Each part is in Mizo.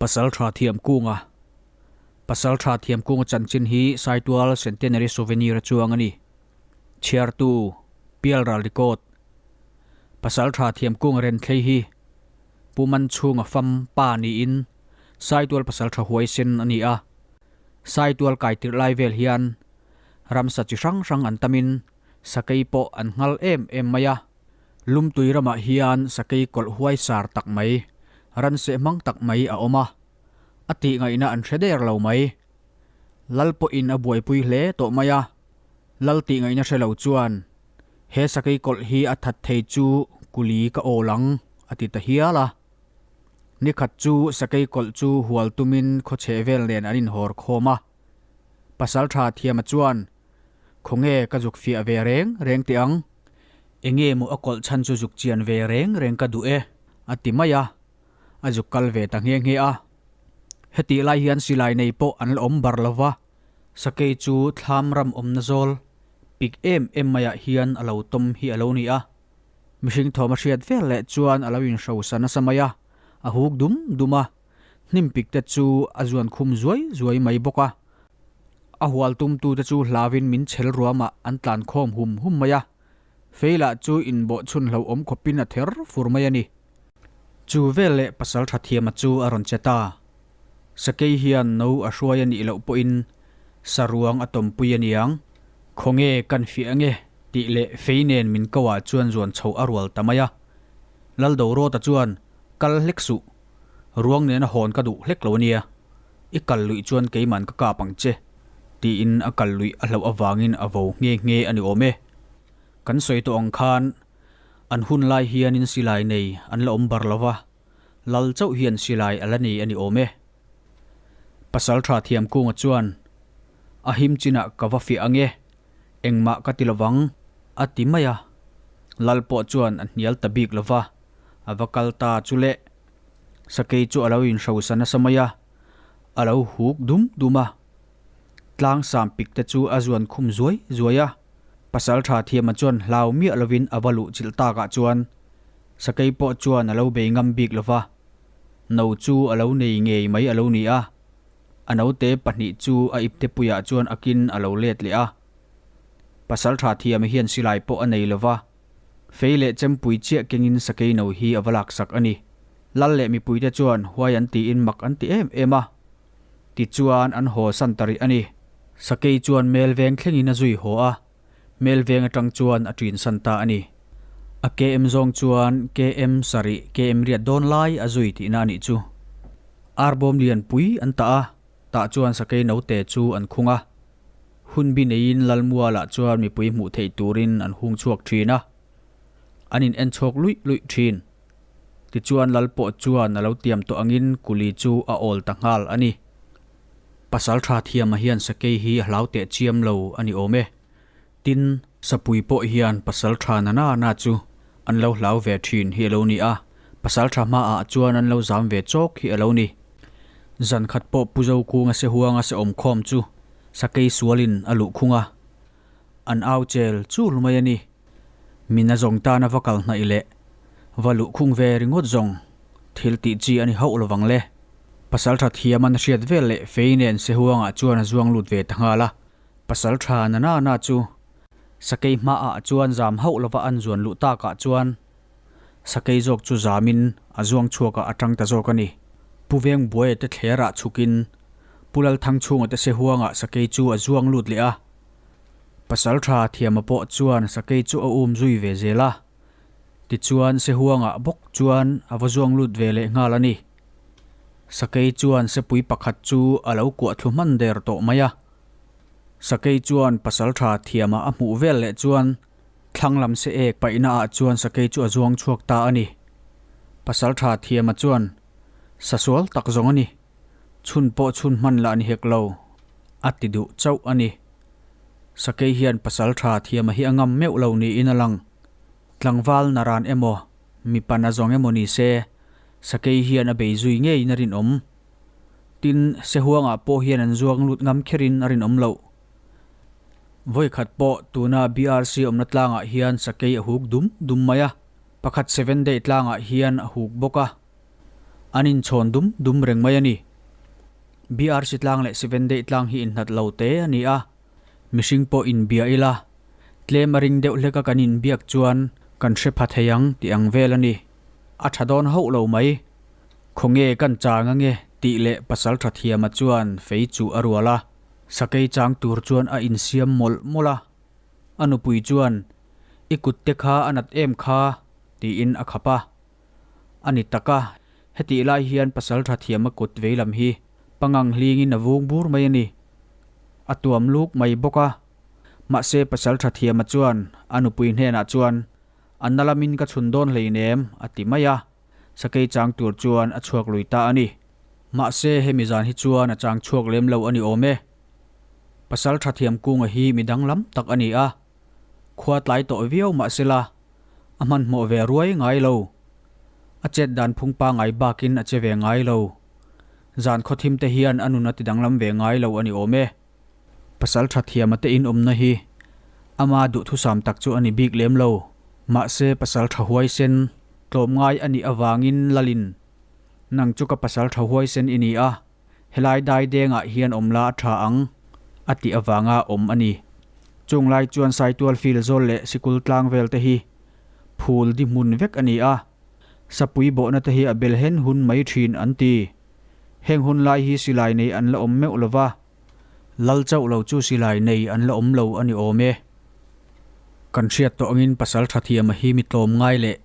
Pasaltha Thiamkunga Pasaltha Thiamkunga chanchin hi Saitual Centenary Souvenir a chuang a ni. Chhiartu, Pialral Record Pasaltha Thiamkunga Renthlei hi Pu Manchhunga fam pa niin Saitual Pasaltha huaisen a ni a. Saitual kaitirh lai vel hian ramsa chi hrang hrang an tamin sakei pawh an nghal em em mai a. Lumtui ramah hian sakei kawlh huai sar tak mai, ranseh hmang tak mai a awm a, a tih ngaihna an hre der lo mai. Lal pawhin a buaipui hle tawh mai a, Lal tih ngaihna hre lo chuan he sakei kawlh hi a that thei chu kuli ka awl ang a ti ta hial a. Nikhat chu sakei kawlh chu hual tumin khawchheh vel nen an inhawr khawm a. Pasaltha Thiama chuan Khawnge ka zuk fiah ve reng reng teh ang? Enge maw a kawlh chhan chu zuk chian ve reng reng ka duh e, a ti mai a. A zuk kal ve ta nghe nghe a. Hetih lai hian silai nei pawh an la awm bar lo va, sakei chu thlam ram awmna zawl pik em em maiah hian a lo tawm hi a lo ni a. Mihring thawm a hriat vel leh chuan a lo inhrosa nasa mai a, a huk dum dum a. Hnim pik te chu a zuan khum zuai zuai mai bawk a. A hual tumtute chu hlauin min chhel ruamah an tlan khawm hum hum mai a, fei lah chu inbawh chhun hlauhawm khawpin a ther fur mai a ni. Chu vel leh pasal tha thiama chu a rawn che ta. Sakei hian no a hruai a nih loh pawhin saruang a tawmpui a niang. Khawnge kan fiah ange tih leh fei nen min ko ah chuan zuan chhoh a rual ta mai a. Laldorawta chuan kal hlek suh. Ruang nena hawn ka duh hlek lo ania, i kal luih chuan keiman ka kap ang che, tiin a kal luih a hlauh avangin a vo nghe nghe a ni awm e. Kan sawi tawh ang khan an hun lai hianin silai nei an la awm bar lo va, lal chauh hian silai a la nei a ni awm e. Pasaltha Thiamkunga chuan, A him chinah ka va fiah ang e, engmah ka ti lovang, a ti mai a. Lal pawh chuan a hnial ta bik lo va, a va kal ta chu le. Sakei chu a lo inhrosa nasa mai a, a lo huk dum dum a. Tlang sam pik te chu a zuan khum zuai zuai a. Pasal tha thiama chuan hlau miah lovin a va luh chilh takah chuan sakei pawh chuan a lo bei ngam bik lo va. No chu a lo nei ngei mai a lo ni a. A note pahnih chu a ipte puiah chuan akin a lo let leh a. Pasal tha thiama hian silai pawh a nei lo va. Fei leh chempui chiah kengin sakei no hi a va laksak a ni. Lal leh mipuite chuan huai an tiin mak an ti em em a. Tichuan an haw san ta rih a ni. Sakei chuan Melveng thlengin a zui haw a, Melveng atang chuan a ṭin san ta a ni. A KM zawng chuan KM sarih KM riat dawn lai a zui tihna a nih chu. Arbawm lian pui an tah a, tah chuan sakei note chu an khung a. Hun bi neiin Lalmualah chuan mipui hmuh theih turin an hung chhuak thin a, an in en chhawk luih luih thin. Tichuan Lal pawh chuan a lo tiam tawh angin kuli chu a awl ta nghal a ni. Pasaltha thiama hian sakei hi a hlau teh chiam lo a ni awm e. Tin, sapui pawh hian pasaltha na na na chu an lo hlau ve thin hi a lo ni a, pasaltha hmaah chuan an lo zam ve chawk hi a lo ni. Zan khat pawh Pu Zokunga se huanga se awmkhawm chu sakei sualin a luh khung a, an au chel chul mai a ni. Min a zawng tana va kal hnaih leh va luh khung ve ringawt zawng thil tih chi a ni hauh lovang le. Pasaltha thiam an hriat vel leh fei nen se huangah chuan a zuang lut ve ta nghal a. Pasal tha na na na chu sakei hmaah chuan zam hauh lova an zuan luh takah chuan sakei zawk chu zamin a zuang chhuakah a tang ta zawk a ni. Pu Veng Buaia te thlerah chhukin Pu Lalthangchhunga te sehuangah sakei chu a zuang lut leh a. Pasal tha thiama pawh chuan sakei chu a um zui ve zel a. Tichuan sehuangah bawk chuan a va zuang lut ve leh nghal a ni. Sakei chuan sepui pakhat chu a lo kuah thlu hman der tawh mai a. Sakei chuan pasaltha thiama a hmuh vel leh chuan thlang lam se ek paihna ah chuan sakei chu a zuang chhuak ta a ni. Pasaltha thiama chuan sasual tak zawng a ni, chhun pawh chhun hman lah ni hek lo, a ti duh chauh a ni. Sakei hian pasaltha thiama hi a ngam meuh lo niin a lang. Tlangval naran emaw, mipa na zawng emaw ni se, sakei hian a bei zui ngeiin a rinawm. Tin, Sehuangah pawh hian an zuang lut ngam kherin a rinawm loh. Vawikhat pawh tuna BRC awmna tlangah hian sakei a huk dum dum mai a, pakhat Seven Day tlangah hian a huk bawk a. An inchhawn dum dum reng mai a ni. BRC tlang leh Sevenday tlang hi inhnat lo te a ni a, mihring pawh inbia ila, tlem a ring deuh hleka kan inbiak chuan kan hre pha thei ang tih ang vel a ni. A tha dawn hauh lo mai. Khawnge kan chang ange tih leh pasaltha thiama chuan fei chu a rual a, sakei chang tur chuan a insiam mawlh mawlh a. A nupui chuan, I kut te kha a nat em kha? tiin a khap a. A ni tak a, hetih lai hian pasaltha thiama kut veilam hi pangang hlingin a vung bur mai a ni. A tuam luk mai bawk a. Mahse pasaltha thiama chuan a nupui hnenah chuan, A na lamin ka chhun dawn hleinem, a ti mai a. Sakei chang tur chuan a chhuak lui ta a ni. Mahse hemi zan hi chuan a chang chhuak lem lo a ni awm e. Pasaltha thiam kunga hi mi danglam tak a ni a. Khua tlai tawh viau mahsela a hmanhmawh ve ruai ngai lo. A chet dan phung pangai bakin a che ve ngai lo. Zan khawthim te hian a nun a ti danglam ve ngai lo a ni awm e. Pasal tha thiama te in awmna hi ama duhthusam tak chu a ni bik lem lo. Mahse pasal tha huaisen tlawmngai a nih avangin Lalin, Nang chu ka pasal tha huaisen i ni a, Helai dai dengah hian awm la a tha ang, a tih avanga awm a ni. Chung lai chuan Saitual field zawl leh sikul tlang vel te hi phul di hmun vek a ni a, sapui bawhna te hi a bel hen hun mai thin an ti. Heng hun lai hi silai nei an la awm meuh lo va, lal chauh lo chu silai nei an la awm lo a ni awm e. Kan hriat tawh angin pasal tha thiama hi mi tlawm ngai leh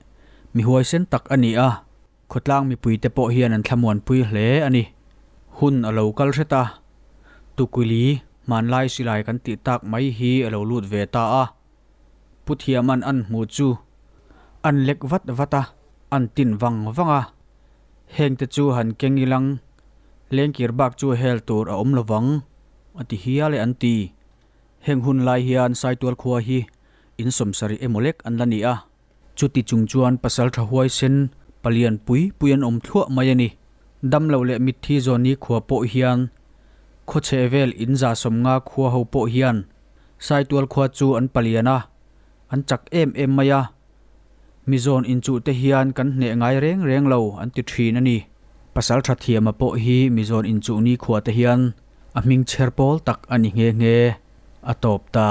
mi huaisen tak a ni a. Khawtlang mipuite pawh hian an thlamuanpui hle a ni. Hun a lo kal hret a, Tukuili hmanlai silai kan tih tak mai hi a lo lut ve ta a. Pu Thiaman an hmu chu an lek vat vat a, an tin vang vang a. Hengte chu han keng ilang, lengkir bak chu hel tur a awm lovang, a ti hial e an ti. Heng hun lai hian Saitual khua hi in sawmsarih emaw lek an la ni a. Chuti chung chuan pasal tha huaisen palian pui pui an awm thluah mai a ni. Damlo leh mitthi zawni khua pawh hian khawchhe vel in za sawmnga khua ho pawh hian Saitual khua chu an palian a, an chak em em mai a. Mi zawn inchuh te hian kan hneh ngai reng reng lo an ti thin a ni. Pasal tha thiama pawh hi mi zawn inchuh ni khua te hian a hming chher pawl tak a ni nghe nghe a tawp ta.